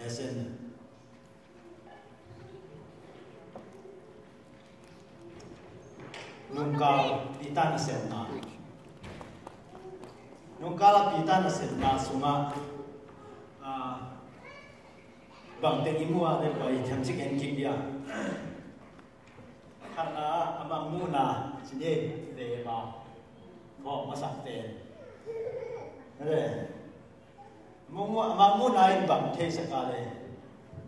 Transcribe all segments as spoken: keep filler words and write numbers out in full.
Lesson. Nungkal Peter nasepna. Nungkal a Peter nasepna sungah, ah, bangteng i mu a, le kua i themcik en kik dia. Khatna, a mangmuhna, ci ni, le ba, phawk masak pen. Le, mangmuh, a mangmuhna in bang theisak a le,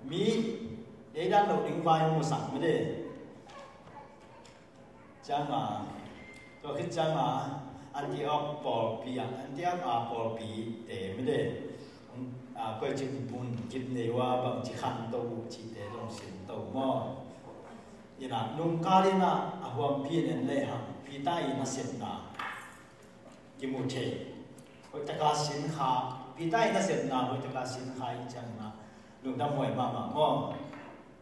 mi, ei dan lo ding vai musak mede. Cianga, tua khit cianga, Antioch pawlpi ah, Antioch a pawlpi te mede. A, koi cin mun kip nei ua, bang ci khan to uh, ci te zong sin to maw. Ina, nungkal ina, a huampi in en lehang, Peter i nasepna kimu thei. Hoih taka sin kha, Peter i nasepna hoih taka sin kha i ciangna, lungdam huai mahmah maw.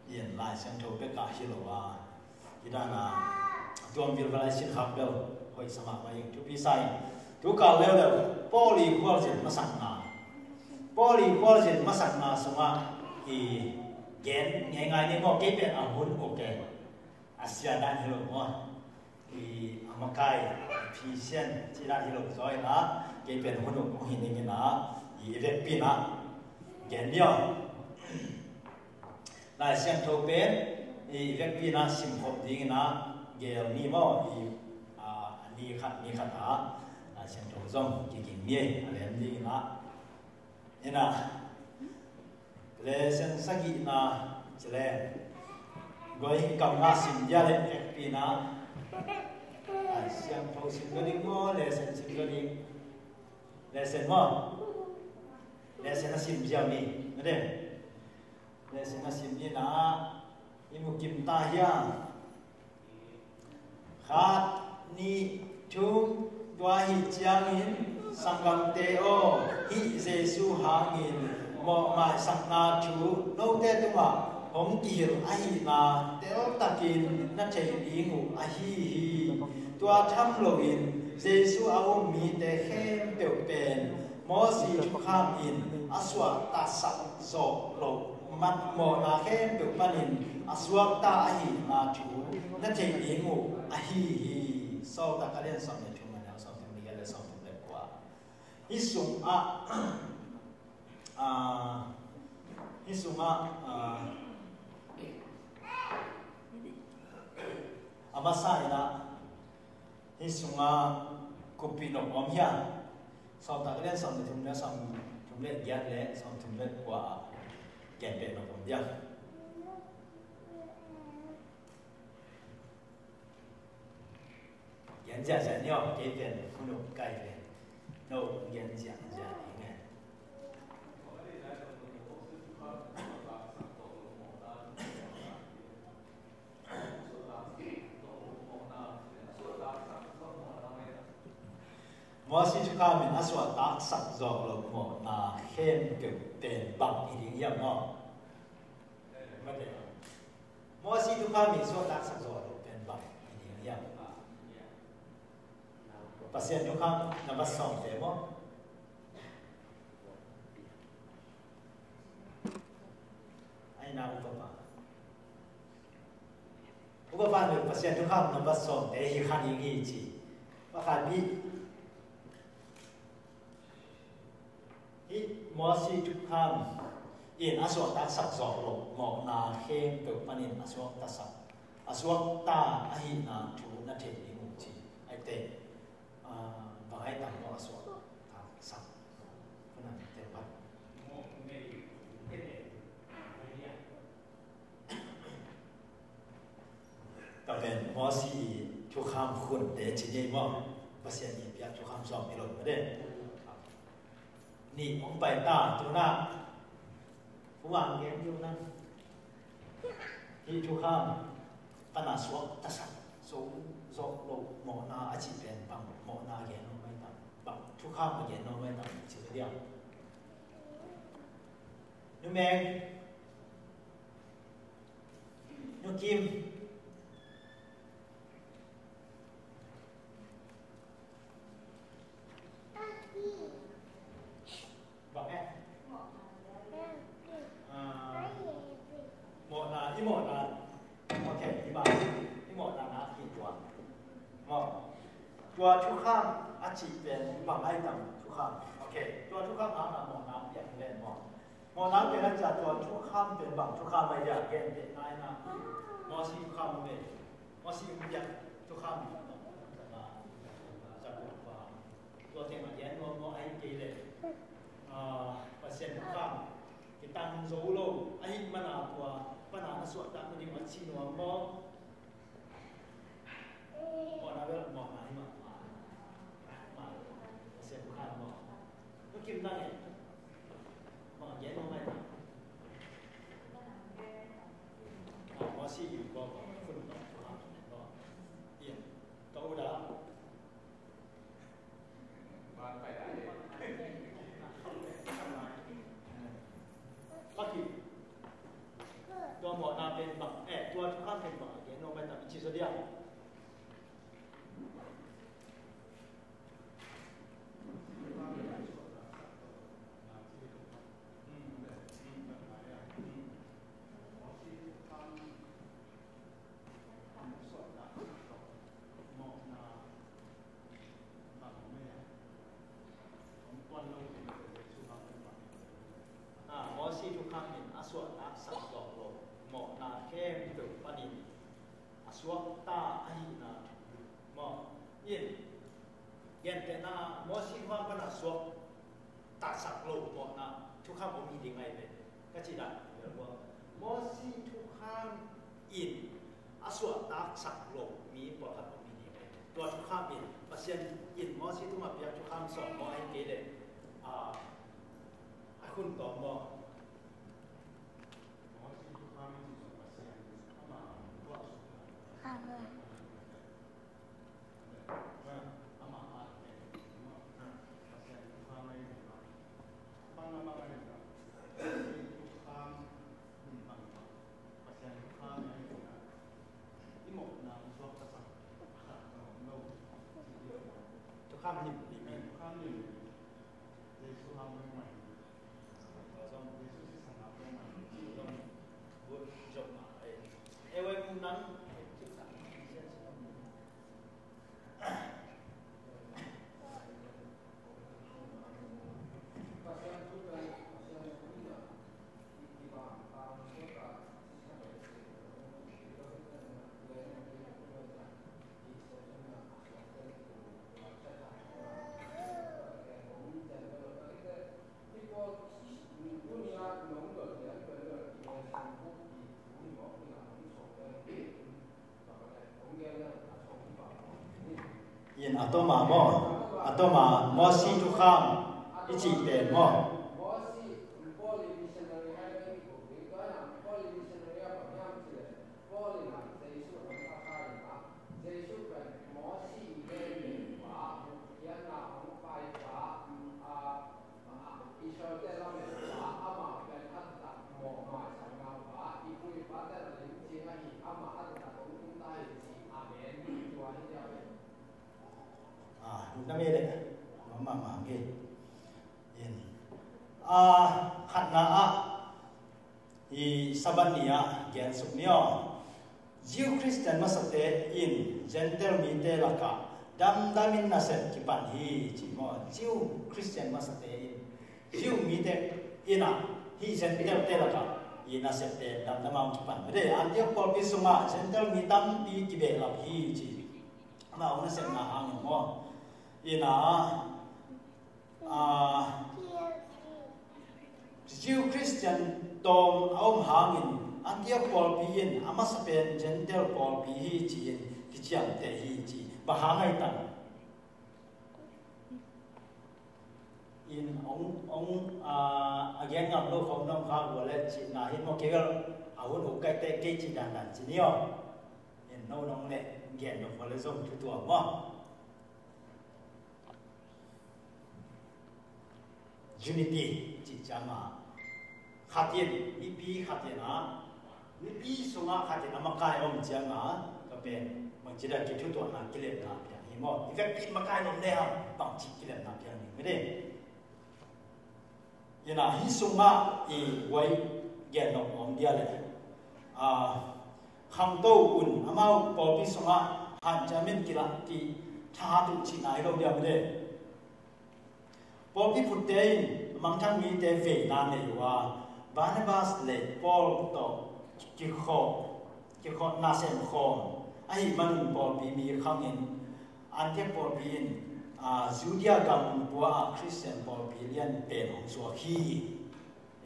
I en Lai Siangtho bek ah hi lo a. Hi dana, tuam vilvel a i sin khak bel hoih sa mahmah ing, thupi sa ing. Tu kal leuleu, Paul i khualzin masakna. Paul i khualzin masakna sungah i gen ngeingai ni maw, kei pen a hun uk e. A sia dan hi lo maw. I a makai, Ephesian, ci dan hi lo zaw ina, kei pen hun uk hong hi ning ina, i vekpi ina, gen ni aw. Lai Siangtho pen i vekpi ina simkhop ding ina, gel ni maw, i, a, ni khat, ni khat a, Lai Siangtho zong kiging ni, a lem ding ina. Ina, lesson sagihna, ci le. Goi kam na sim dia le, vekpi ina. Lai Siangtho sim lo ding maw, lesson sim lo ding. Lesson maw. Lesson a sim dia mi, na de. Lesson a sim ni na, i mu kim ta hia. Khat, nih, thum, tua ahih ciangin, sanggamte aw, hih Jesu hangin mawhmaisakna thu note tungah hong kihilh ahihna teltakin na theih ding uh ahi hi. Tua tham loin Jesu a um mite khempeuh pen Mawsi thukham in a suahtaksak zawh loh mawhna khempeuh panin a suakta ahihna thu na theih ding uh ahi hi. Sawltak a lian sawm le thum, a neu sawm thum le giat le sawm thum le kua. Hih sungah, ah, hih sungah, ah, a masa inah, hih sungah kuppih nop om hia? Sawltak a lian sawm le thum le, sawm thum le giat le sawm thum le kua ah genbeh nop om dia. Gen ziahziah ni aw, kei pen hun uk kai ve. No, gen ziahziah ni nge. Mawsi thukham in a suahtaksak zawh loh mawhna khempeuh pen bang hi ding hiam maw? Mawsi thukham in suahtaksak zawh loh pen bang hi ding hiam? Pasian thukham nambat sawmte maw? Ai na upa pa. Upa pa nih Pasian thukham nambat sawmte hi kha ning hi ci. Pakhat bih. Hih Mawsi thukham in a suahtaksak zawh loh mawhna khempeuh panin a suaktasak, a suakta ahihna thu na theih ding uh ci. Aite, ah, bang ai tam maw a suaktaksak? Hunam te pat. Tua pen Mawsi thukham khunte ci ni maw? Pasian in piak thukham sawm hi lo mah de. Nih hong pai ta, tuna. Pu Mang gen dih uh nang. Hih thukham pan a suaktasak, so, zawh loh mawhna a cih pen bang mawhna gen lo mai tam. Bang thukham a gen lo mai tam ci dia. Nu Meng. Nu Kim. Bang e? Ah, mawhna, ok, i mah, i mawhna na hi tua. Maw, tua thukham a cih pen bang ai tam thukham. Ok, tua thukham hang a mawhna piak len maw. Mawhna pen a cia tua thukham pen bang thukham ai dia gen pen nai na. Mawsi thukham pen, Mawsi piak thukham. Tua teng a gen nuam maw, ahi kei leh, ah, Pasian thukham kitang zo lo ahih mana tua pana na suahtak nading a ci nuam maw? Mawhna bel mawhna hi mah, mah, mah, Pasian thukham maw? Nukim nang e. Mah gen nuam mai ta. Ah, Mawsi in ko, ko, kun ko, ko, ko. Ian, ka uda. Paki. Tua mawhna pen bang, eh, tua thukham pen bang, gen nuam mai ta, ci zaw dia. Ah, Mawsi thukham in a suahtaksak zawk lo mawhna khempeuh panin a suakta ahihna maw? In, gentehna Mawsi thukham pan a suak taksak lo mawhna thukham om hi ding ahi ve. Ka cih dan bel bua, Mawsi thukham in a suahtaksak lo mi pawlkhat om hi ding ahi ve. Tua thukham in Pasian in Mawsi tungah piak thukham sawm maw, ahi kei leh, ah, a khun tawm maw? Mawsi thukham in Pasian amah tuah suk. Thukham lim lim. In a tawma maw? A tawma Mawsi thukham i cih pen maw? Ah, na me le, mama mange. In. Ah, khatna ah, i Sabbath ni ah gen suk ni aw. Jew Christian masate in Gentile mite lakah damdamin nasep kipan hi ci maw. Jew Christian masate in, Jew mite in ah, hih Gentile te lakah i nasepte damdam a hong kipan. Mede Antioch pawlpi sungah Gentile mi tampi kibehlap hi ci. Amah hong nasepna hangin maw. In ah, ah, Jew Christian tawm a om hangin Antioch pawlpi in a masa pen Gentile pawlpi hi ci-in kiciamteh hi ci. Bang hang ai tang? In ong, ong, ah, a gen ngam lo khawm nong kha gua le cihna hi maw, kei bel a hun uk kaite kei cih dandan ci ni aw. In no nong le gen lo khua le zong thu tua maw. Unity cih ciang a, khat in, mipi khat in a, mipi sungah khat in a makai a om ciang a, ka pen bangci dan kithutuahna kilemna piang hi maw. I vekpi in makai in om le hang bangci kilemna piang ding hi ding. Ina hih sungah i guai gen nop om dia le. a, khangto un, amau pawlpi sungah hanciam in kilah, kithat uh cihna hi lo diam de. Pawlpi phutte in mangthang mite veina nei uh a, Barnabas le Paul tawh kikhawh, kikhawh nasem khawm ahih manun pawlpi mi khangin Antioch pawlpi in, a, Judea gam pua a Khristian pawlpi lian pen hong suak hi.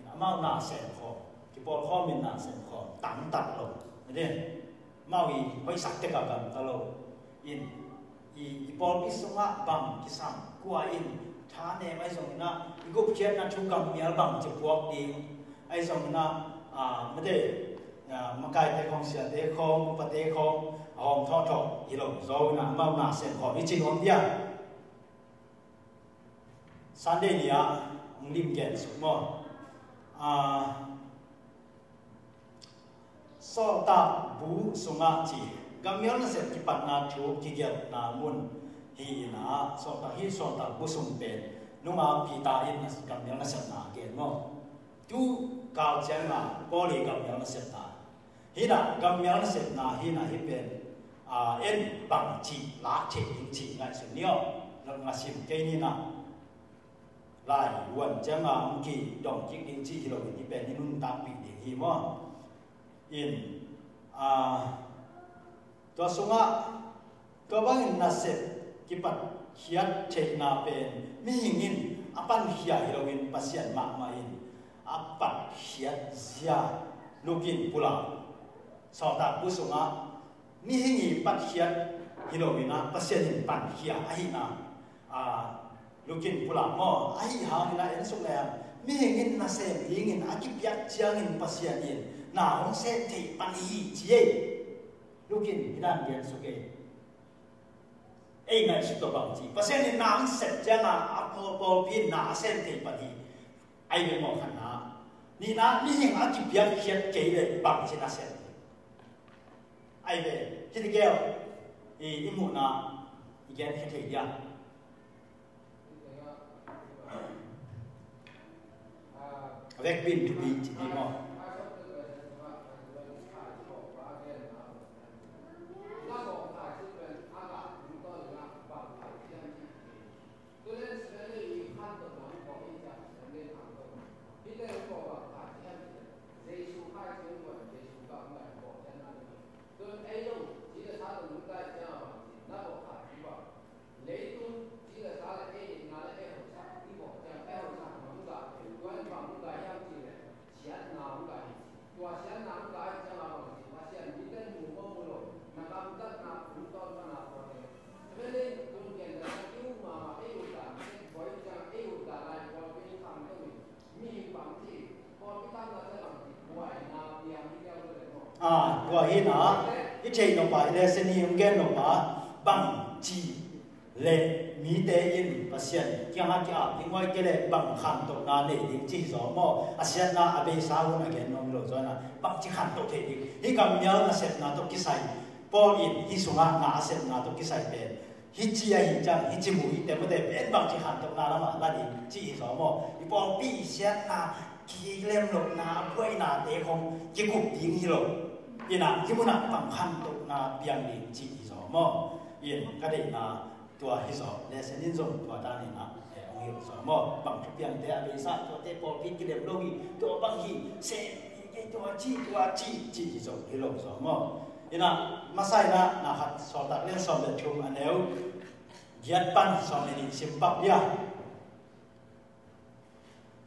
In amau nasem khawm, kipawlkhawm in nasem khawm, tangtak lo. Amau i hoihsak tek a gamta lo. In i, i pawlpi sungah bang kisam, kua in thanem ahi zongin ah, i gupkhiatna thu gam mial bang ci puak ding ahi zongin ah, a, mate, a, makaite khawng, siate khawng, upate khawng a hawm thawhthawh hi lo. Zo in ah amau nasem khawm hi ci nuam dia. Sunday ni-ah hong lim gen suk maw? A, Sawltak bu sungah ci, gammial nasep kipatna thu kigelhna mun hi in ah, sawltak hi, sawltak bu sung pen nunga Peter in gammial nasepna gen maw? Tu kau ciangin ah Paul i gammial nasepna hi in ah, gammial nasepna hi in ah, hih pen, a, en bangci lak theih ding ci ngaihsun ni aw. Ngasim kei ni in ah, lai luan ciangin ah hong kidong kik ding ci hi lo in, hih pen i nuntakpih ding hi maw? In, a, tua sungah, tua bangin nasep kipatkhiat theihna pen mihing in a pankhia hi lo in, Pasian mahmah in a patkhiat zia. Luk in pulak, sawltak bu sungah mihing i patkhiat hi lo in ah, Pasian in pankhia ahihna, a, Luk in pulak maw? Ahi hangin ah en suk leng, mihing in nasem dingin a kipiak ciangin Pasian in na hong sem thei pan hi ci ei. Luk in hih dan gen suk ei. Ei ngaihsut tawh bang ci, Pasian in na hong sep ciangin a pawl, pawlpi in na a sem thei pan hi. Ai ve maw, khatna. Nihna, mihing a kipiakkhiat kei leh bang ci na sem thei? Ai ve, hih tikeu i, i muhna i genkhia thei dia. A vekpi in thupi ci ding maw? A, tua hi na, i theih nop a, i lesson i hong gen nop a, bang ci le mite in Pasian kiangah ki-ap ding, huai kei leh bang khantohna nei ding ci hi zaw maw? A siatna a beisa hun a gen nuam hi lo zaw na, bang ci khantoh thei ding? Hih gammial nasepna tawh kisai, Paul in hih sungah na a sepna tawh kisai pen hih ci ahi ciang, hih ci mu hi teh, mate pen bang ci khantohna lamah la ding ci hi zaw maw? I pawlpi siatna, kilem lohna, buainate khong kikup ding hi lo. Inah hih munah bang khantohna piang ding ci hi zaw maw? In ka deihna tua hi zaw, lesson in zong tua dan inah, eh, hong hilh zaw maw? Bang thupiangte a beisa, tuate pawlpi kilem lo hi, tua bang hi, sem hi kei, tua ci, tua ci, ci hi zong hi lo zaw maw? Inah masa inah na khat, Sawltak lian sawm le thum, a neu giat pan sawm le nih sim pak dia.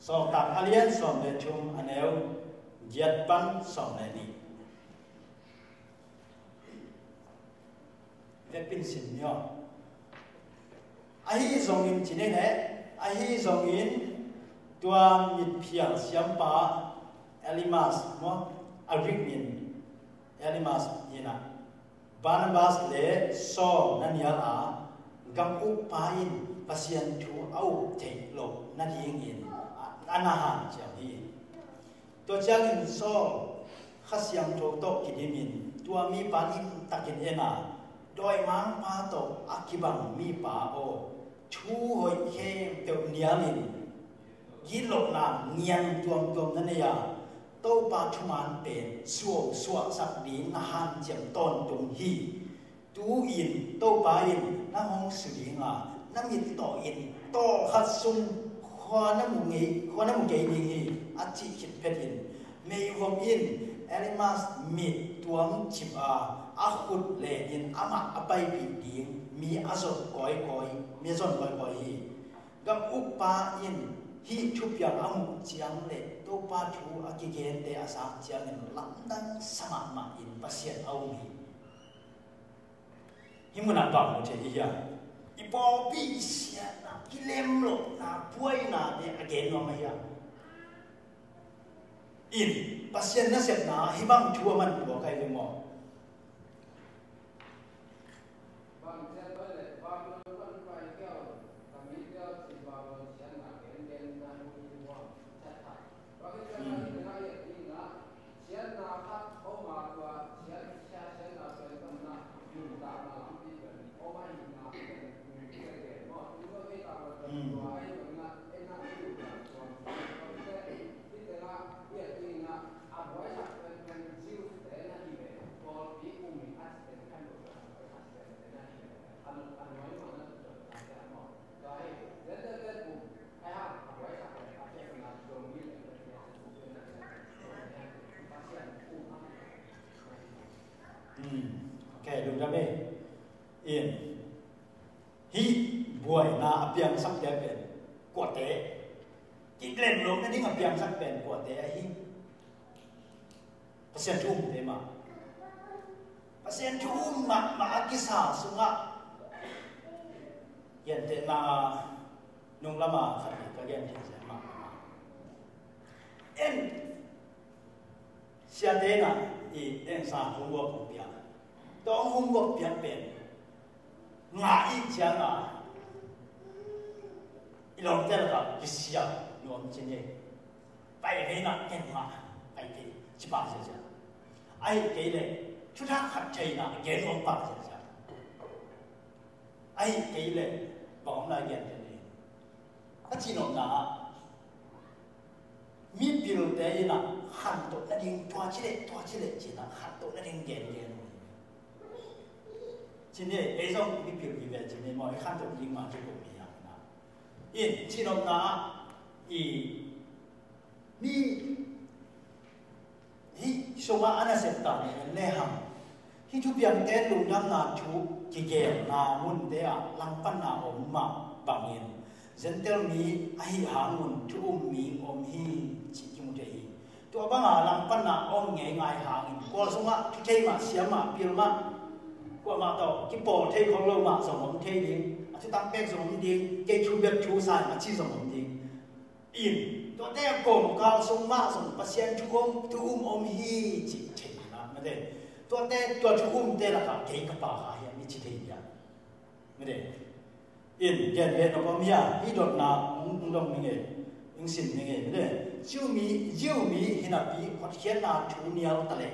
Sawltak a lian sawm le thum, a neu giat pan sawm le nih. Vekpi in sim ni aw. Ahi zongin ci nei leh, ahi zongin tua mitphial siampa Elymas maw, a Greek min Elymas hi inah, Barnabas le Saul na nial a, gam ukpa in Pasian thu a up theih loh nadingin a, a na hanciam hi. Tua ciangin Saul Kha Siangtho tawh kidimin tua mipa limtakin en a, dawimangpa tawh a kibang mipa aw, thu hoih khempeuh nialin, gitlohna ngian tuamtuam na nei a, Topa thuman pen suau suahsak ding na hanciam tawntung hi. Tu-in Topa in nang hong su dinga, na mit tawh in tawlkhat sung khua na mu ngei, khua na mu kei ding hi, a cih khit phetin meivom in Elimas mit tuang cip a, a khut lenin amah a paipih ding mi a zon kawikawi, mi a zon kawikawi hi. Gam ukpa in hih thupiang a muh ciang le Topa thu a kigente a zak ciangin lamdang sa mahmah in Pasian a um hi. Hih munah bang mu thei i hiam? I pawlpi i siatna, kilemlohna, buainate a gen nuam a hiam? In, Pasian nasepna hih bang thu a man tua kai ve maw? Ok, lungdam e. In, hih buaina a piangsak te pen kuate? Kiklemlohna ding a piangsak pen kuate ahi? Pasian thu umte mah. Pasian thu um mahmah a kisa sungah gentehna nung lama khat hi ka gen khin sia mah. En, siate na i engsa homework hong pia. Tawng homework piak pen ngah i cianga i lawmte lakah kisia nuam cin hi. Pai veina ken ngah pai thei ci pah sia sia. Ahi kei le thuthak khat theina gen nuam pah sia sia. Ahi kei le bang om lai gen thei ni. Ka cihnopna ah mipilte in ah khantoh nading tua ci leh tua ci leh ci-in ah khantoh nading gengen uh hi. Ci ni, ei zong mipil hi ve ci ni maw, i khantoh ding mah ci ko mi hiam na. In cihnopna ah i mi hih sungah a nasep ta nih en le hang. Hih thupiangte lungdamna thu kigenna munte ah langpanna om mah bangin Gentile mi ahi hangun thu um mi om hi cih kimu thei hi. Tua banga langpanna om ngei ngai hangin Kawl sungah thu thei mah, siam mah, pil mah, kuamah tawh kipawl thei khol lo mah zong om thei ding, a thutang pek zong om ding, kei thu bek thu sa ing a ci zong om ding. In, tuate a kawmkal sung mah zong Pasian thu um, thu um om hi cih theihna mate. Tuate, tua thu umte lakah kei ka pa kha hiam i ci thei hiam? Mate. In, gen ve nop om hia, i dotna hong, hong dong ning e, hong sim ning e, mate. Jew mi, Jew mi hinapi hotkhiatna thu nial ta leh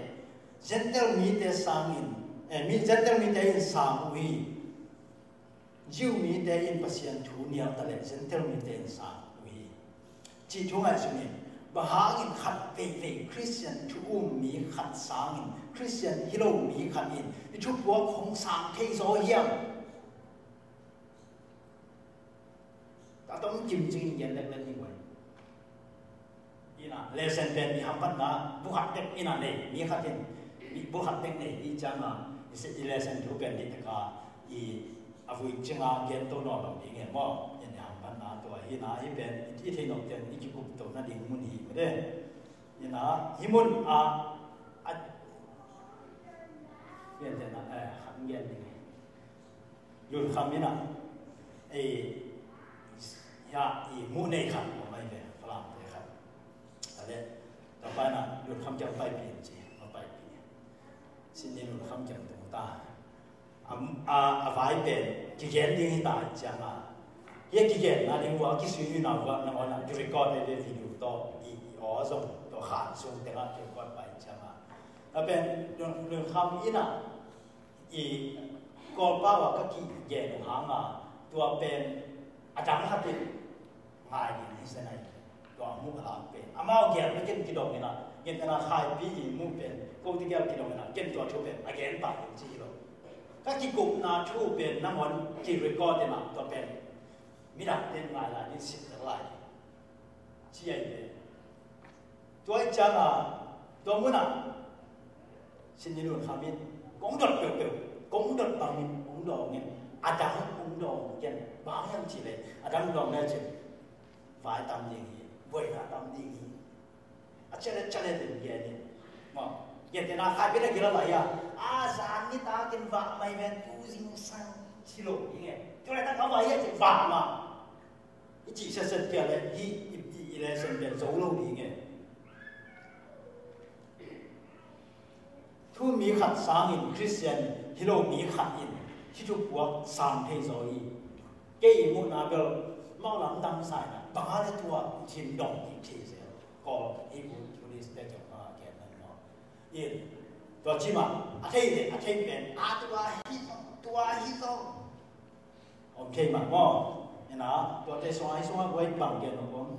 Gentile mite sangin, eh, mi, Gentile mite in sang uh hi. Jew mite in Pasian thu nial ta leh Gentile mite in sang uh hi. Cih thu ngaihsun in, bang hangin khat veivei Khristian thu um mi khat sangin Khristian hi lo mi khat in i thupuak hong sang thei zaw hiam? Tatom kim cingin gen leklek ding uh hi. Ina, lesson pen i hamphatna bukhat tek ina nei, mi khat in bukhat tek nei i cianga i lesson thu pen dih taka i a vui cinga gen to nawn lo ding e maw? In i hamphatna tua hi na, hi pen i thei nop ten i kikup to nading mun hi mede. Ina, hi mun a, a, gen ten a, eh, khat gen ding e. Lutkham ina, ei, ya, i mu nei khat, mu mai ve, Falam te khat. Ale, tapa ina, Lutkham kiang pai pin ci, ma pai pin. Sini Lutkham kiang tung ta. Am, a, a vai pen, kigen ding hi ta cianga. Hia kigen na ding ua, kisui ina ua, na ua na, ki record e ve video to, i, i aw zong, to khan sung te na, ki record pai cianga. A pen, Lutkham ina, i Kawlpau a ka kigen uh hanga, tua pen a dang khat in ngai ding hi zen ai. Tua mu a lak pen amau gen bekin kidong ina, Ngen tena khaipi i muh pen ko tegel kidong ina ken tua thu pen a gen pah ding ci hi lo. Ka kikupna thu pen nangawn ki-record ina tua pen midang ten ngai lai ding, sik lai ding ci ahi ve. Tua i ciang a tua mun a sin ni lun khamin kong dot peuhpeuh, kong dot bangin kong dawng in, a dang kong dawng ken, bang hiam ci le a dang dawng le cin vai tam ding hi, buaina tam ding hi. A chale chale den gen in. Maw, gen tena khaipi na gila vai a, a zan ni takin vah mai ven, tu zingsang ci lo ding e. Tu le na ka vai a ci vah ma. I cih setset kia le hi, i, i, i le sen kia zo lo ding e. Thu mi khat sangin Christian hi lo mi khat in hih thu puak sam thei zaw hi. Kei i muhna bel mau lam dang sa ina bang a le tua thin dong hi thei zel. Kawl hi bu tulis te kiang ma gen nan maw. In tua ci ma a thei le a thei pen a tua hi zaw, tua hi zaw. Om thei mah maw? Ina tuate sungah, i sungah guai bang gen om om.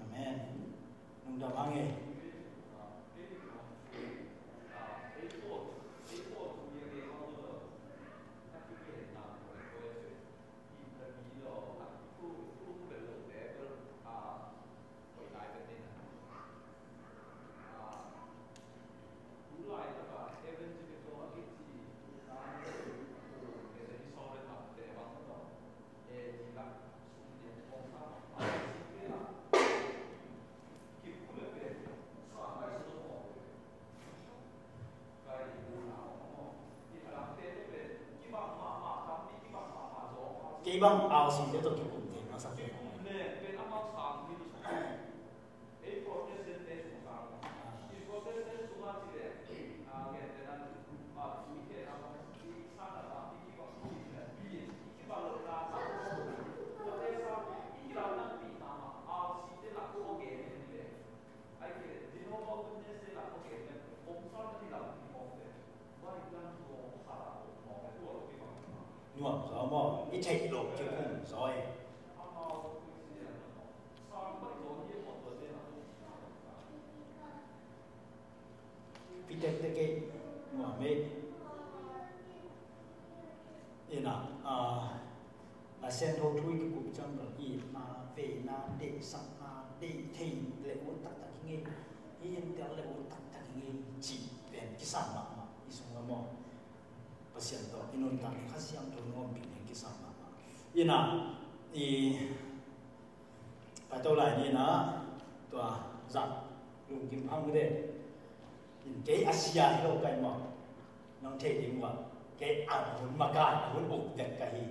Amen. Lungdam hang e. Kei bang R C te tawh kikum thei masa te. Nuam zaw maw? I theih loh kikum zaw e. Pitek te kei nuam e. Ina, a, a Siangtho thu i kikup ciang bel itna, veina, deihsakna, deih thei le ut taktak hi ngei. Hi in tel le ut taktak hi ngei cih pen kisam mahmah i sung lam aw. Pasian tawh i nuntak ni Kha Siangtho nuampih ding kisam mahmah. Ina, i Paito lai ni na tua zak lungkim phang de. In kei a sia hi lo kai maw. Nong thei ding uh a kei a hun makai a hun uk dek ka hi.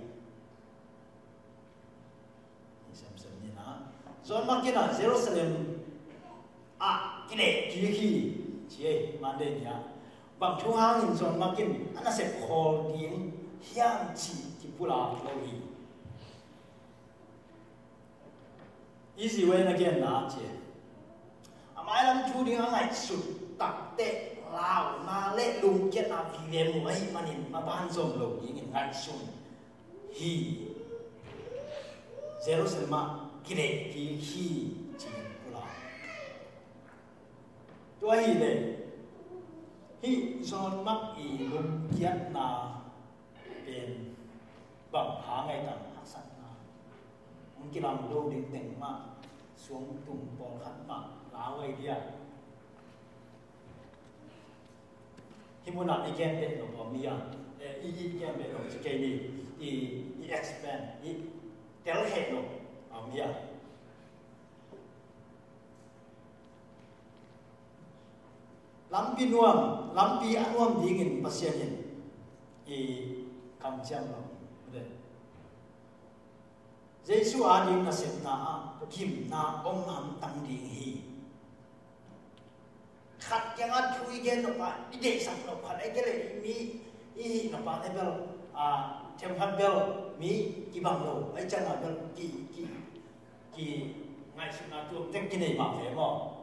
Ni semsem ni na John Mark in a Jerusalem ah kileh kik hi ci ei Monday ni a. Bang thu hangin John Mark in a nasep khawl ding hiam ci kipulak lo hi. Easy way na genna ci. A mailam thu ding a ngaihsut takte launa le lungkiatna vive mu ahih manin maban zom lo dingin ngaihsun hi. Jerusalem ah kileh kik hi ci pula. Tua hi le hih John Mark i lungkiatna pen bang hang ai tam haksatna hong kilang lo ding teng mah suang tung pawlkhat mah lau ai dia. Hih munah i gen peh lo pawm hi a, i, i gen peh lo ci kei ni, i, i expand, i tel heh lo pawm hi a. Lampi nuam, lampi a nuam dingin Pasian in i kamciam lo. Jesu ading nasepna ah gimna om hamtang ding hi. Khat kiangah thu i gen nop ah i deihsak nop khat a i kei le i mi i hih nop ah le bel, a, themkhat bel Mi kibang lo, ahih ciangin bel ki, ki, ki ngaihsutna tuamtuam kinei mah ve maw.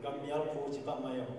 Gammial pu ci pah mai aw.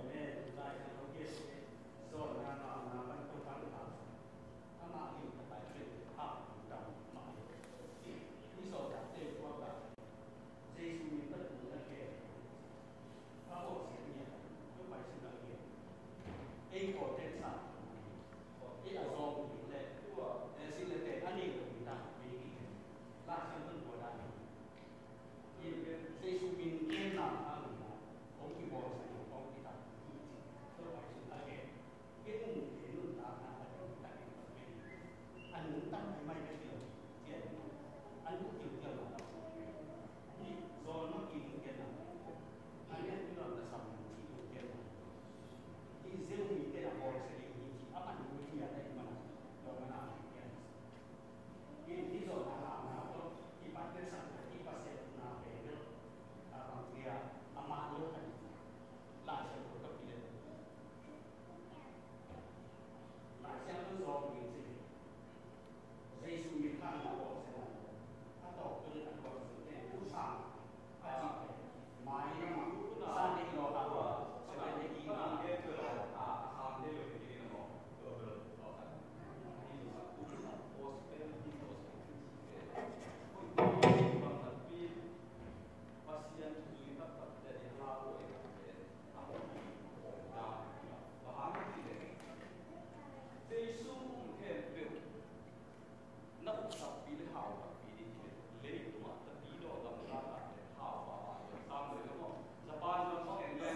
Na uk takpi le hau takpi ding hi. Leitungah tapidaw gamtatna le hau pahpah hi a, sang lo hi maw? Japan lam bang en le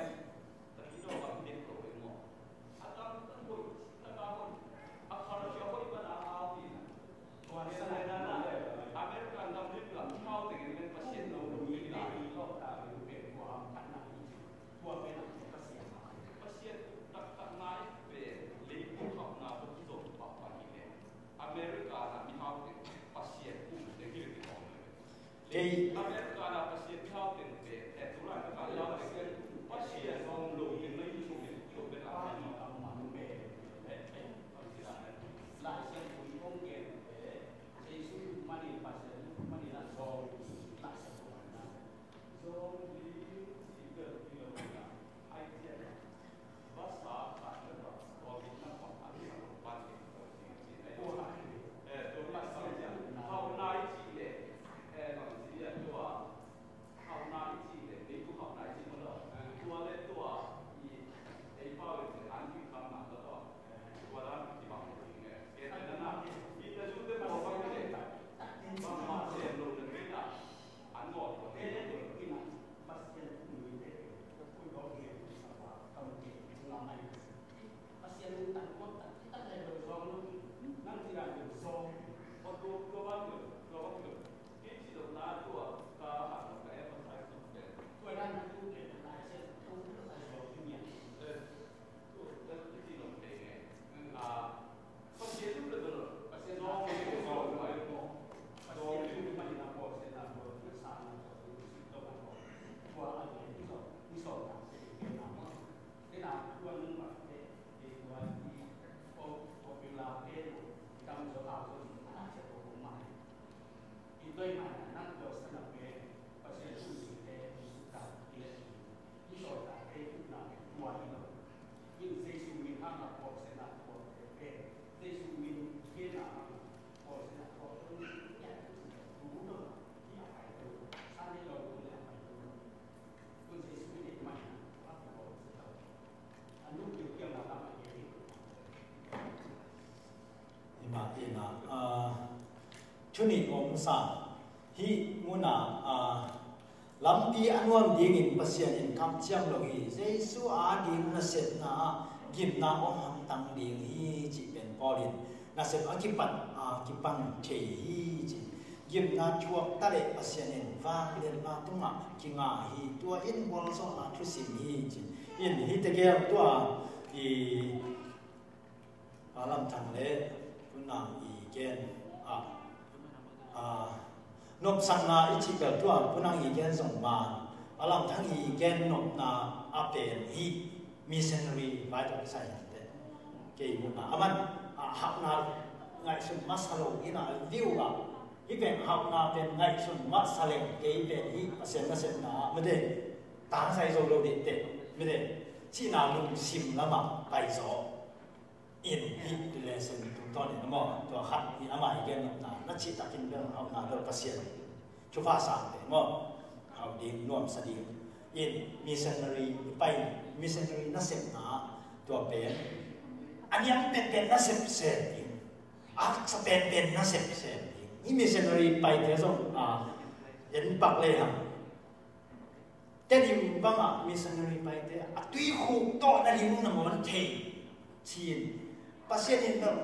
tapidaw gam dek lo hi maw? A gamtat hoih, taka hoih, a culture hoih pan a hau hi. Tua hi a, American gam ding lam hau teng en le Pasian lo lo hi la. Lo ta lo pen tua hau khatna hi. Tua pen a Pasian. Pasian taktak ngai pen leitung hauhna tawh kizom pahpah hi le. America na mihau teng Pasian um teng hi le kithawm le. Kei America na Pasian mihau teng pen, eh, tulai America mihau teng pen Pasian om lo teng na hi thei le, kithawm le. Lai Siangtho i hong gen pen Jesu manin, Pasian manin a zong Lai Siangtho manin a zong hi, hi lo na. Ai cian Tuni omsa hih munah, a, lampi a nuam dingin Pasian in kamciam lo hi. Jesu a ding nasepna ah gimna hong hangtang ding hi cih pen Paul in nasep a kipat a kipan thei hi ci. Gimna thuak ta leh Pasian in vangliatna tungah kinga hi. Tua in gualzawhna thusim hi ci. In hih tegel tua i A lamthang le Pu Nang i gen a, a, nopsakna i cih bel tua Pu Nang i gen zong man a lamthang i gen nopna a pen hi. Missionary vai tawh kisai hante kei muna a man a hauhna ngaihsun masa lo ina view a hi pen hauhna pen ngaihsun masa leng kei pen hi Pasian nasepna mede tangsai zo lo dihte mede cihna lungsim lamah paizaw. In hih lesson tungtawn in a maw tua khat hi ama i gen nopna na cih takin bel hauhna bel Pasian thupha sangte maw hau ding nuamsa ding in missionary pai missionary nasepna tua pen a niam penpen nasep sem ding a haksa penpen nasep sem ding i missionary paite zong a en pak le hang Tedim bangah missionary paite a tuikhuk tawh na lim nangawn thei cin Pasian in bang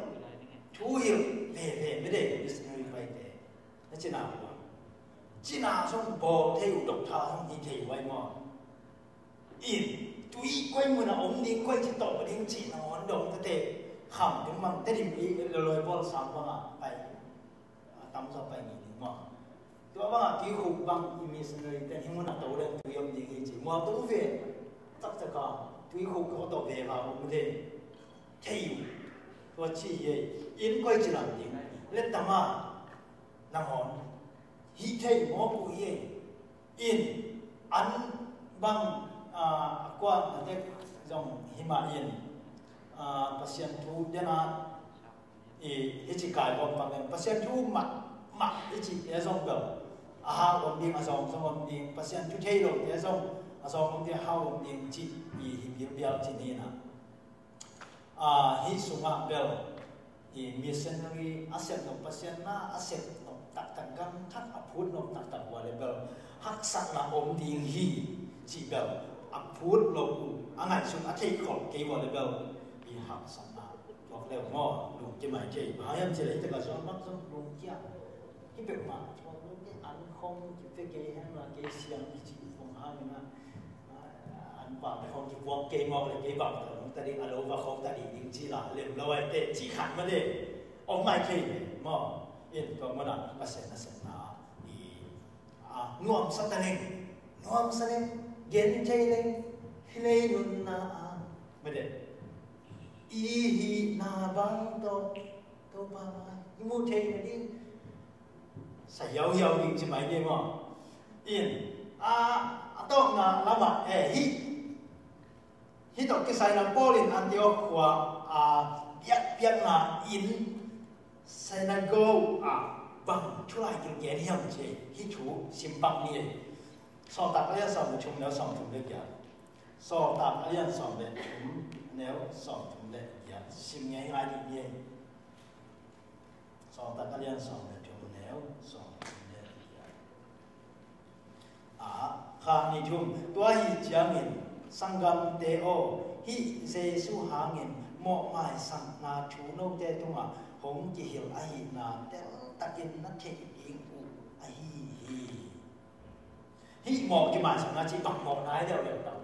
thu hilh veve mede missionary paite na cina hua cina zong bawl thei uh dok tha zong hi thei uh ai maw in tui koi mun a om ding koi ci tawh ding cih nangawn dong tate kham ding bang Tedim i loloi bawl sang bangah pai a tamzaw pai ni ding maw Tua bangah tuikhuk bang i missionary ten hi mun a to leng tui om ding hi ci mual to ve taktak a tuikhuk ko to ve va om de thei uh tua ci hi in koi ci lam ding le tama nangawn hi thei mawk uh hi in an bang a kuak na tek zong himah in Pasian thu dena i hici kai bawm pak in Pasian thu mah mah hici e zong bel a hau om ding a zong zong om ding Pasian thu thei lo te zong a zong om ding a hau om ding ci i hi bial bial ci ni na a hi sungah bel i missionary a sep lo Pasian na a sep lo taktak gam thak a phut lo taktak ua le bel haksatna om ding hi ci bel a phut lo a ngaihsun a theih khol kei ua le bel i haksatna Tuak leu maw lungkim ai thei bang hiam cih leh hih takah zuan bang zong lungkia hih peuhmah tuak lungkim an khong kipia kei hen la kei siam kici khong hangin ah an pam khong kipuak kei mawk le kei bang tawh nong ta ding a lo va khong ta ding ding ci la lem lo ai teh ci khat ma de om mai thei maw in tuak mana Pasian nasepna i a nuamsa ta leng nuamsa leng gen thei leng hilei nunna a mede i hihna bang tawh Topa i mu thei na ding sa hiauhiau ding ci mai ding maw in a a tawkna lamah e hih Hih tawh kisai na Paul in Antioch khua a biakpiakna inn synagogue ah bang thu lai gilgen hiam ci hih thu simpak ni ei. Sawltak a lian sawm le thum neu sawm thum le giat. Sawltak a lian sawm le thum neu sawm thum le giat sim ngei ngai dih ni ei. Sawltak a lian sawm le thum neu sawm thum le giat. A, kha ni thum tua hi ciangin sanggamte aw hih Jesu hangin mawhmaisakna thu note tungah hong kihilh ahihna teltakin na theih ding uh ahi hi. Hih mawh kimaisakna cih bang mawh nai leuleu tam.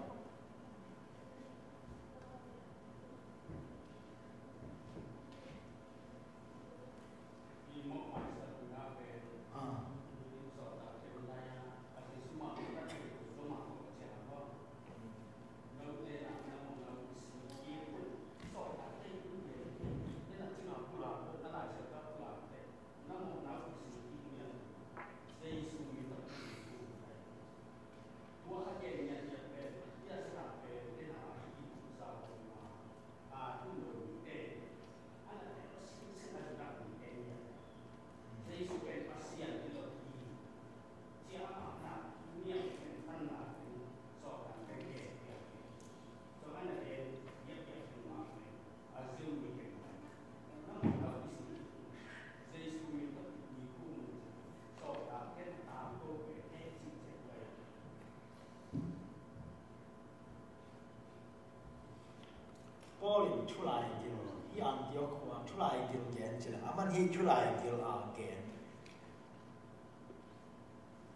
Thulai gil, hih Antiok khua thulai gil gen ci leh, aman hih thulai gil a gen.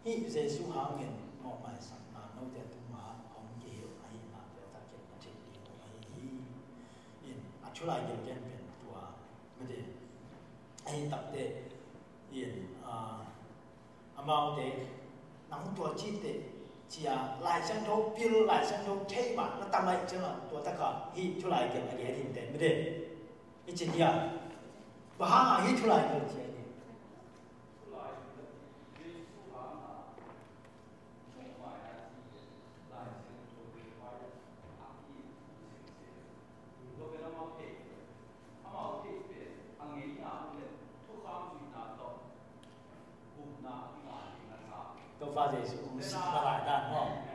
Hih Jesu hangin mawhmaisakna note tungah hong kihilh ahihna pen taktak na theih ding uh ahi hi. In, a thulai gil gen pen tua, mate, ahi takte, in, ah, amaute, nang tua cihte, cia, Lai Siangtho pil, Lai Siangtho thei mah na tam ahih ciangah, tua takah hih thulai gil a gen hi inteh, mate. I ci dia, bang hangah hih thulai gil cia hi. Topa Jesu hong sihna lai dan maw? Mm.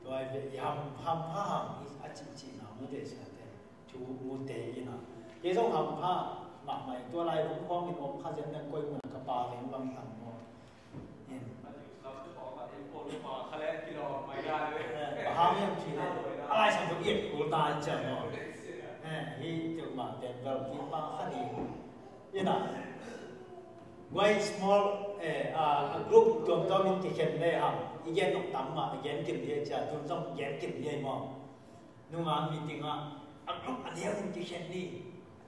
Tua i ve i ham, hampha hang i a cihcihna mute siate thu mute ina. Kei zong hampha mahmah in tua lai vung khawng in om kha zen na koi mun a ka pa leng bang tam maw. In. Eh, bang hang hiam cih leh a Lai Siangtho i et kul ta in ciang maw. Eh, hi tuk mah pen bel hi pa kha ding. Ina. Guai small, eh, a, a group tuamtuam in kikhen le hang, i gen nop tam mah, i gen kim dia cia, tun zong i gen kim dia maw. Nunga meeting ah, a group a liau in kikhen ni,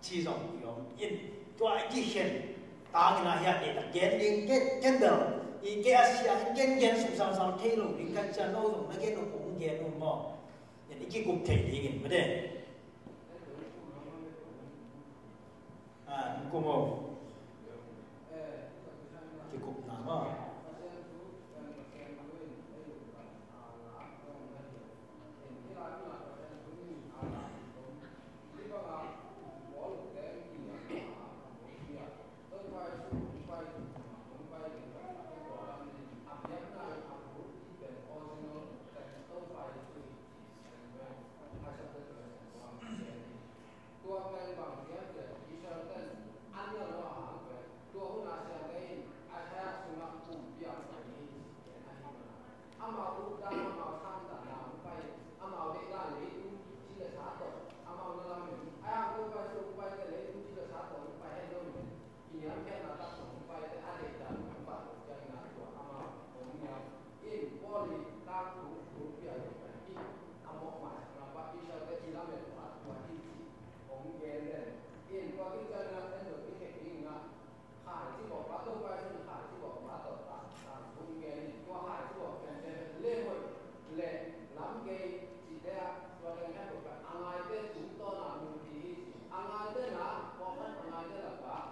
ci zong i om in, tua i kikhen, tangin a hiat i ta gen ding, gen, gen bel, i ke a sia, gen, gen sung sang sang thei lo, ding kan cia no zong, na gen nop kong gen nop maw. Yan i kikup thei dingin, mate. Ah, kum o. Kikupna maw. Tua pen bang hiam cih leh Israel ten an ngal lo a hang pen tua hun a siate in Isaiah sungah kumpi a pai hi ci gen ahi mana. Amau updan, amau samdanna hong pai, amau deihdan leitung ci le sa tawh amau na lam in a hang Topa Jesu hong pai te leitung ci le sa tawh hong pai hen lo in. Kiniamkhiatna tak sung pai te a deihdan hong phat lo ciangin ah tua amau hong niam in Paul i tangthu hong pia lo pen hi. A mawhmaisakna pa Israel te i lamet phat tua hi ci hong gen den in tua ding ciangin ah en lo i thei dingin ah khaici bawhpa Topa i sin khaici bawhpa tawh tangthu hong gen in tua khaici bawh pen pen le hoih le lam kei cihte ah tua teng khat bawh pen a ngaite tungtawn ah mu hi hi ci a ngaite na pawlkhat a ngaite lakah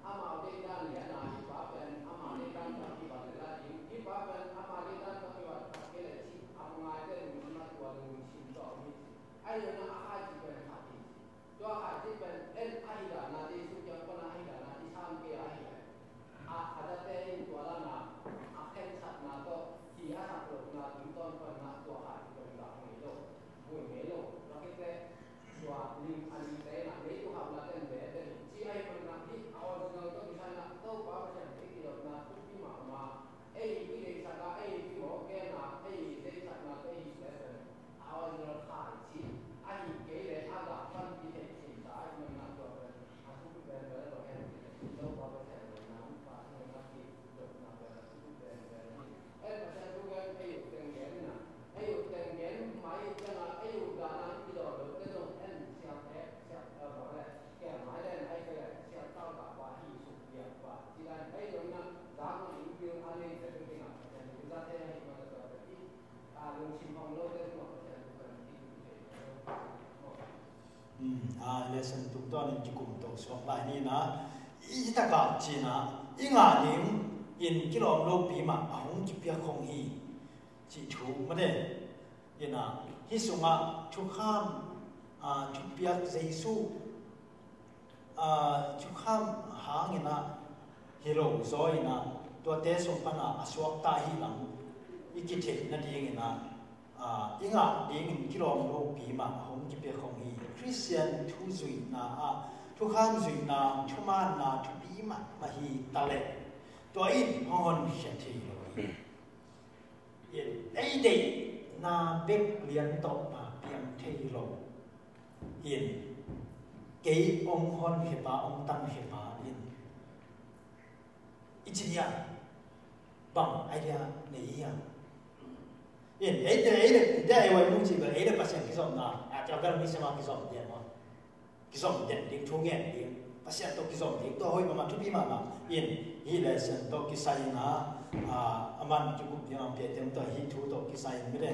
Amau deihdan lian a, hih pa pen ama deihdan tawh kibat lel a ding, hih pa pen ama deihdan tawh kibat khat kei leh cih a ngaite lungsim a tua lungsim tawh om hi ci. Ahi zongin a khaici pen khat hi ci. Tua khaici pen en ahi dan a, Jesu kiang pan a ahi dan a i sam kei a ahi leh a, a date in tua dan a, a khensatna tawh hi a sak lohna tungtawn pan a tua khaici pen zak ngei lo, vui ngei lo. Tua khit teh tua ling a lingte in ah leitung hauhna ten bete hi ci ahih manin ah hih a original tawh kisai in ah Topa Pasian i kidopna thupi mahmah ei i deihsak a, ei i kimawk gen a, ei i deihsakna tawh ei i hih leh pen a original khaici ahih kei leh a gah panpih theih theihsa ahih manin ah tua pen a thupi pen pen lo hen. Topa Pasian lo nang pa nang a kidopna pen a thupi pen pen hi. En Pasian thu gen ei uh teng gen in ah ei uh teng gen mai ciangah ei uh dan a i kidawn lote zong en siam eh siam eh bang leh kem mai leh ai kei leh siam tau kah pa hi suk piak pa ci dan ei zong in ah zak mah in pil a nei te tu ding ah Pasian thu za te ahih man a tua te i a lungsim hong lote zong ah Pasian thu kan i tu thei. A lesson tungtawnin kikum to suak lai ni na, i takah cina i ngah ding in kilawm lopi mah a hong kipiak khong hi, cih thu mate. Ina, hi sungah thukham, a, thupiak Jesu, a, thukham hangina hi lo zaw ina, tuate sung pana a suakta hi lam i kitheih nadingina, a, i ngah dingin kilawm lopi mah a hong kipiak khong hi. Khristian thu zuihna ah thukham zuihna, thumaanna thupi mahmah hi taleh, tua in hong honkhiat thei lo hi. In, ei deihna bek lian tawh mah piang thei lo. In, kei hong honkhia pa, hong tankhia pa in, i ci dia, bang idea nei hia? In, ei te, ei le, ei te, ei wai mu ci bel, ei le Pasian kizomna, a, tia bel mi sema kizom dia mo. Kizom den ding, thu ngen ding, Pasian tawh kizom ding, tua hoih mahmah, thupi mahmah. In, hih lesson tawh kisai ina, a, a man kikum ding a piatem tawh, hih thu tawh kisai in mite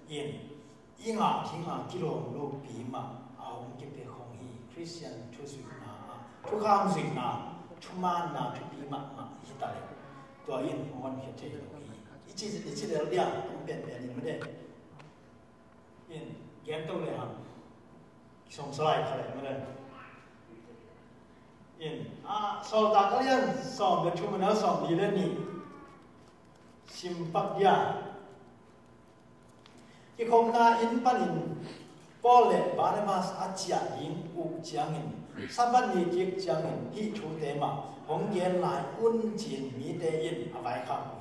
in, i ngah ding a kilawm lopi mah a hong kipiak khong hi. Khristian thu zuihna ah thukham zuihna, thumaanna thupi mahmah hi taleh, tua in hong honkhiat thei lo hi. I ci, i ci lel dia, hong pianpian in mite. In, gen to le hang. Kisawm salai kha le mate. In, a, Sawltak a lian sawm le thum a neu sawmli le nih. Simpak dia. Kikhopna inn panin Paul le Barnabas a ciah ding uh ciangin, Sabbath ni kik ciangin hih thute mah hong gen lai un ci-in mite in a vaikhak uh hi.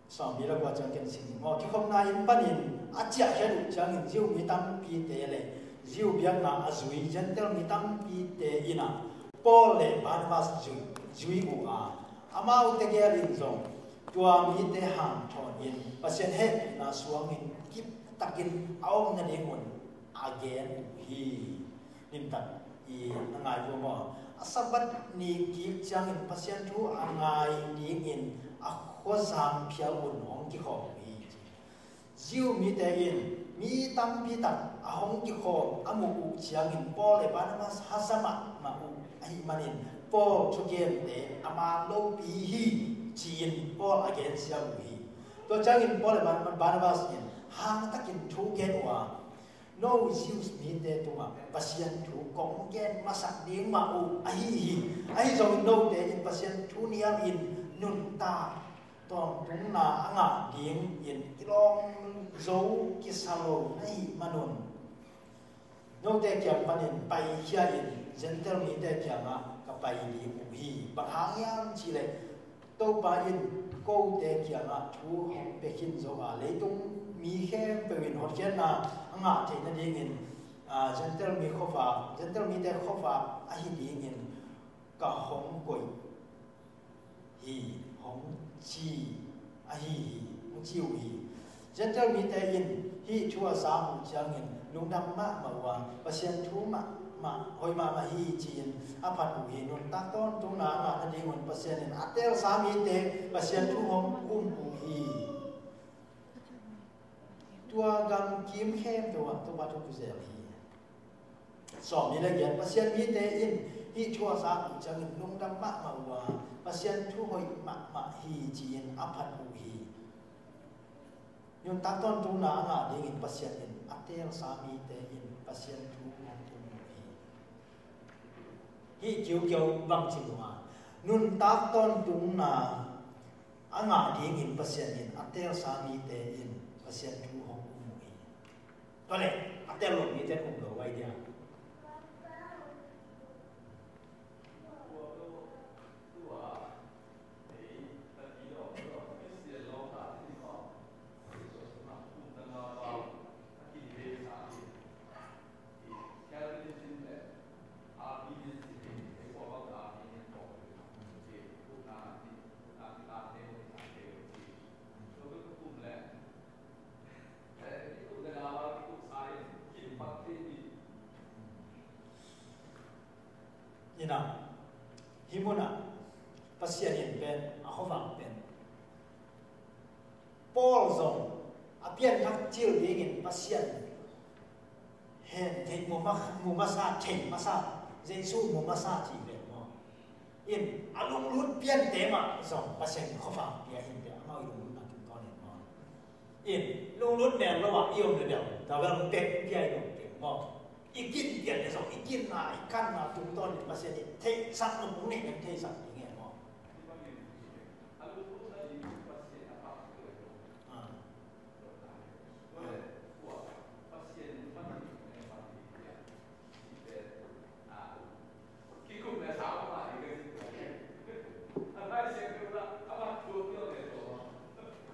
Sawmli le kua ciang ken sim ni maw. Kikhopna inn panin a ciahkhiat uh ciangin Jew mi tampite le Jew biakna a zui Gentile mi tampite in ah Paul le Barnabas zui, zui uh a, amaute gel in zong tua mite hanthawn in Pasian hehpihna suangin kiptakin a om nadingun a gen uh hi. Limtak i na ngai uh maw? A Sabbath ni kik ciangin Pasian thu a ngai dingin a khuazang phial un hong kikhawm uh hi. Jew mite in mi tampi tak a hong kikhawm a muh uh ciangin Paul le Barnabas haza mahmah uh ahih manin Paul thugente a man lopi hi ci-in Paul a gensia uh hi. Tua ciangin Paul le Barnabas in hangtakin thu gen uh a, no Jews mite tungah Pasian thu kong gen masak ding mah uh ahi hi. Ahi zongin note in Pasian thu nialin nuntak tawntungna a ngah dingin kilawm zo kisa lo na hih manun, note kiang panin paikhia in Gentile mite kiangah ka pai ding uh hi. Bang hang hiam cihleh Topa in kote kiangah thu hong pia khin zo a, leitung mi khempeuh in hotkhiatna a ngah theih nadingin, a, Gentile mi khuavak, Gentile mite khuavak ahi dingin ka hong koih hi, hong ci ahi hi, hong ci uh hi. Gentile mite in hih thu a zak uh ciangin lungdam mahmah uh a, Pasian thu mahmah, hoih mahmah hi ci-in a phat uh hi. Nuntak tawntungna a ngah nadingun Pasian in a teelsa mite Pasian thu hong um uh hi. Tua gamkim khempeuh ah Topa thu kizel hi. Sawmli le giat, Pasian mite in hih thu a zak uh ciangin lungdam mahmah uh a, Pasian thu hoih mahmah hi ci-in a phat uh hi. Nuntak tawntungna a ngah dingin Pasian in a teelsa mite in Pasian thu hong um uh hi. Hih kiukiau bang ci uh a, nuntak tawntungna a ngah dingin Pasian in a teelsa mite in Pasian thu hong um uh hi. Tua leh a teel lo mite um lo vai dia. Ina, hih munah Pasian in pen a khuavak pen Paul zong a pianthak cil dingin Pasian Hen, thei mu ma, mu masa, thei masa, Jesu mu masa ci ve maw. In, a lunglut piante mah zong Pasian in khuavak pia hi inteh, amau i lunglutna tungtawn in maw. In, lunglut mel lo ah i om le bel, tua bel hong pia i om pia maw. I kin pian le zong, i kinna, i kanna tungtawn in Pasian in theihsak nung hong neih, hong theihsak ding hi maw. Ah.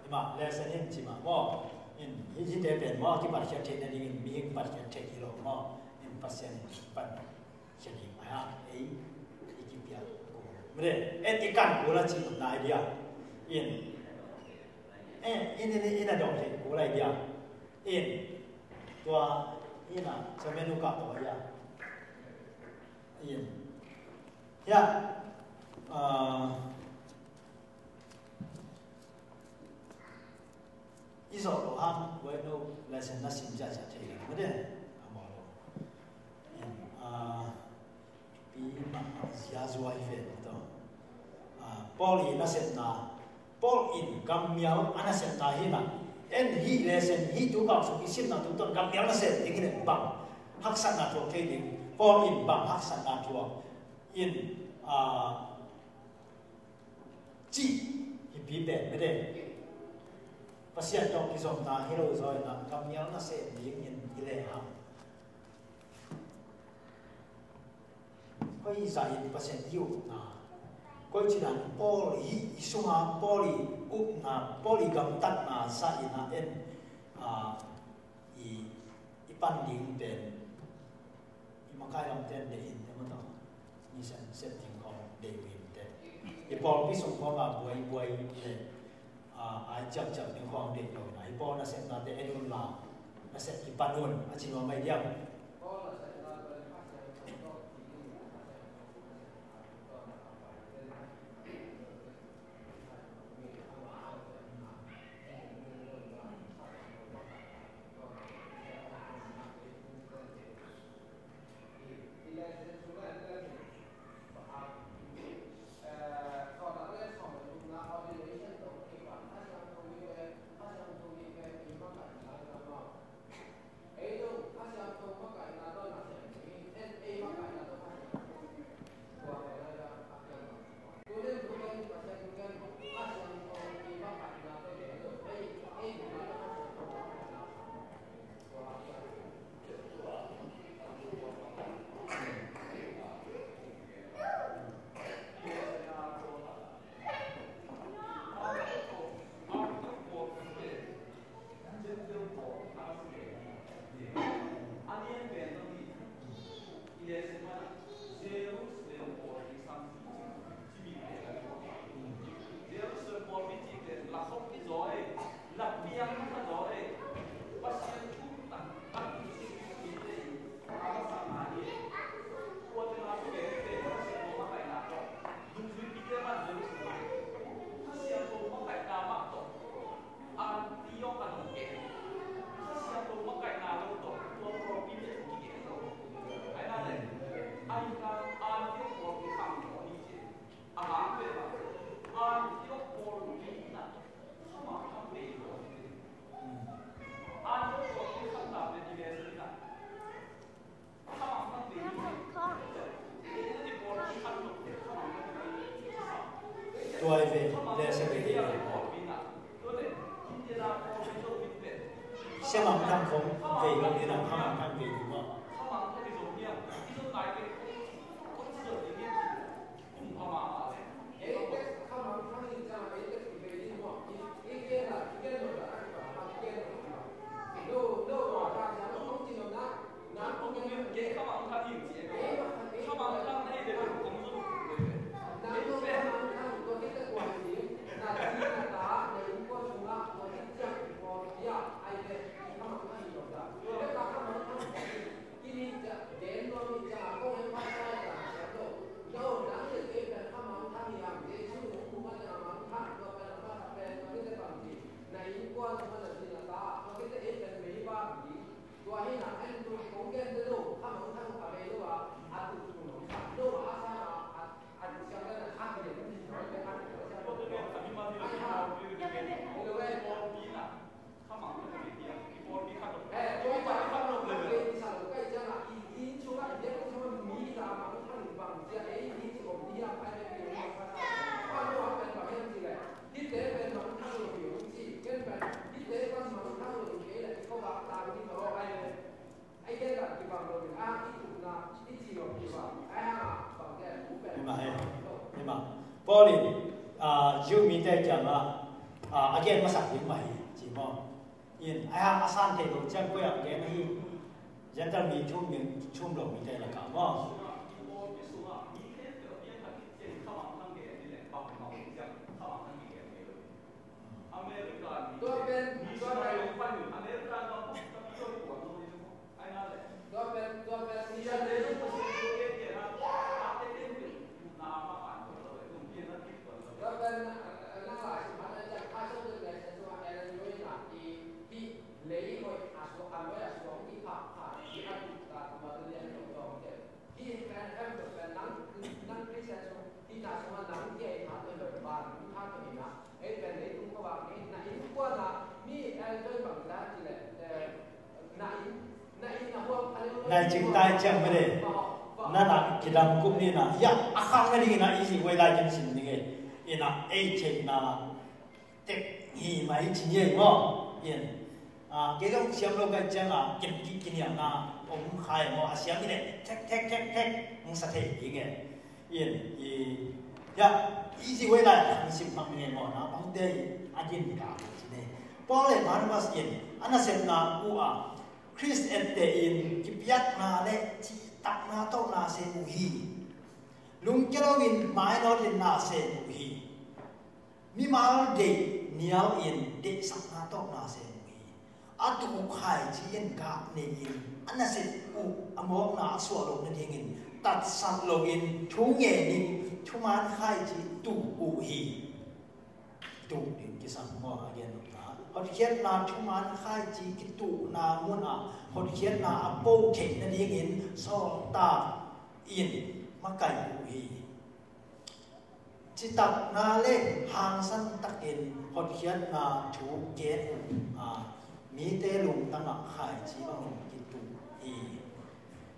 Ima, lesson in ci mah maw. In, hi, hihte pen maw, kipatkhiat theih nadingin mihing patkhiat theih hi lo maw. In, Pasian in pan Sialim a ei i kipiak kul. Mede, et i kan kul a cih na idea. In. Eh, in, in, in a dong thei kul a idea. In. Tua, in a, sa menu ka tua idea. In. Ya. Ah, i zawh lo hang, wai no, lesson na sim ziahziah thei lo, mede, a mawh lo. In, ah, pi mah mah ziazua hi ve ni tawh. Ah, Paul i nasepna, Paul in gammial a nasepna hi na, en hih lesson, hih tu kal sung i simna tungtawn gammial nasep ding hi na bang haksatna thuak thei ding, Paul in bang haksatna thuak in, ah, cih hi pi pen mede. Pasian tawh kizomna hi lo zaw in a gammial nasem dingin i lehang, koi zah in Pasian i upna, koi ci dan Paul i, i sunga Paul i upna, Paul i gamtatna zah in a en, a, i, i pan ding pen i makai lamte in deih in te maw tawh. Ni sem sem ding khawng deih uh in te. I pawlpi sung khawng a buai buai le, a, ai ciamciam ding khawng deih lo na. I pawl nasepnate en un la, nasep kipan un a ci nuam mai diam. Tua i ve, le se ve hi. Siamang tam khong ve lo ni na, khamang tam ve lo. Paul in, ah, Jew mite kiangah, ah, a gen masak ding mah hi, ci maw? In, a, a san theih loh ciang koi ah gen ahi, Gentile mi thum, mi thum lo mite lakah maw? Tua pen, tua pen, tua pen, tua pen, a, a, nang lai sum hat a, a, a, so, so, so, so, a, a, a, i, i, lei hoih a suak, a hoih a suak i phak phak i a tuk ta tua lian lo tawng te. Hi pen em pen nang, nang Christian sung, hi na sung a nang kei phat te lo, ba nang phat te hi na. Ei pen lei tung ko ba, ei na in kua na, mi el toi bang ta ci le, eh, Nai cing tai ciang mene. Nana kidam kum ni na. Ya, a khang na ding na easy way lai kin sin ding e. Ina ei cing na tek hi mai cing ye mo. Yen. A, kei long siam lo kai ciang a, kin ki kin yang na om khai mo, a siam ni le. Tek, tek, tek, tek. Ng sa thei ding e. In, i, ya, easy way lai, ang sim pang ni mo na, bang te, a din ka, ci ne. Paul le Barnabas in, a nasepna uh a, Khrist ette in, kipiakna le, citakna tawh na sem uh hi. Lungkia lo in, mainawt in na sem uh hi. Mimal deih nial in deihsakna tawh na sem uh hi. A tuh uh khaici in gah nei in a nasep uh a mawkna a suah loh nadingin tatsat loin thu ngen in thuman khaici tuh uh hi. Tuh ding kisam maw a gen nopna. Hotkhiatna thuman khaici kituhna munah hotkhiatna a po theih nadingin sawltak in makai uh hi. Citakna le hangsan takin hotkhiatna thu gen uh a, mite lungtangah khaici bangin kituh hi.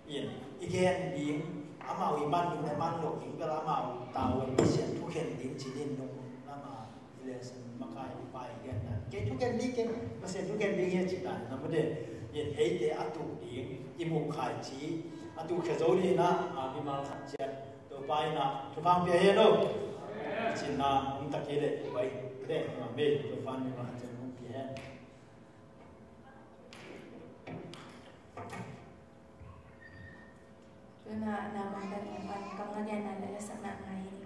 In, i gen ding, amau i man ding le man loh ding bel amau tau in Pasian thukhen ding cinin nung lama i lesson makai i pai genna. Kei thukhen ding, kei Pasian thukhen ding hi a cih dan na mute. In, eite a tuh ding, i muh khaici a tuh khia zo ding na, a, mimal khat ciat Topa in ah thupha pia hen aw. Cina um tak hi leh bai leh ma me Topa in ma cin um pi hen. Tuna na mangkan umpan kam na gen na le sakna ngai.